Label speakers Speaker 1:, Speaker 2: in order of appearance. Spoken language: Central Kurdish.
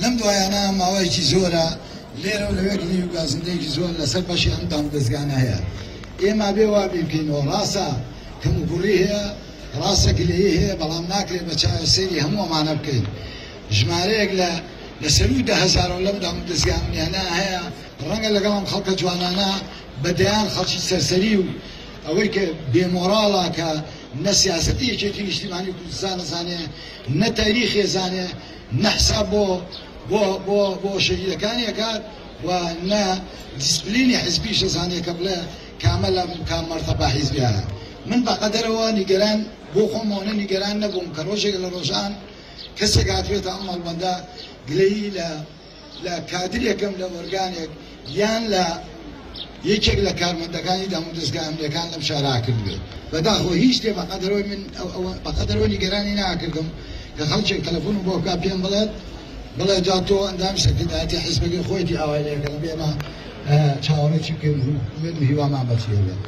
Speaker 1: لەم دوایانە ماوەیەکی زۆرە لێرە و لەوێ گلەیی و گازندەیەکی زۆر لەسەر بەشی ئەم دامودەزگانە هەیە. ئێمە بێ وا بیر بکەینەوە ڕاستە کەموکوڕی هەیە، ڕاستە گلەیی هەیە، بەڵام ناکرێت بە چاوێ سەیری هەموو ئەمانە بکەین. ژمارەیەک لە لە سەروو 10,000ەوە لەم دامودەزگا ئەمنیانە هەیە، ڕەنگە لەگەڵ ئەم خەڵکە جوانانە بە دەیان خەڵکی سەرسەری و ئەوەی کە بێ مۆراڵە کە نە سیاسەتی یەکێتی نیشتیمانی کوردستان ئەزانێ، نە تاریخی ئەزانێ، نە حساب بۆ بۆ بۆ بۆ شەهیدەکانی ئەکات و نە دیسپلینی حزبیش ئەزانێ کە بڵێ کامە لە کام مەرتەبە حیزبیانە. من بە قەدەرەوە نیگەران بۆ خۆم ئەوەنە نیگەران نەبووم کە ڕۆژێک لە ڕۆژان کەسێک هاتبێتە ئەم مەڵبەندە گلەیی لە لە کادرێکم لە ئۆرگانێک یان لە یەکێک لە کارمەندەکانی دامودەزگا ئەمنیەکان لەم شارا کردبێت. بەداخەوە هیچ شتێ بەقەدەرەوەی من بەقەدەرەوە نیگەرانی ناکردم کە خەڵکێک تەلەفۆنم بۆ بکات پێم بڵێت بڵێ جا تۆ ئەندامی سەرکردایەتی حیزبەکەی خۆیتی ئاوای لێ کەن ئێمە چاوەڕێ چی بکەین و ئومێد و هیوامان بە چی هەبێت.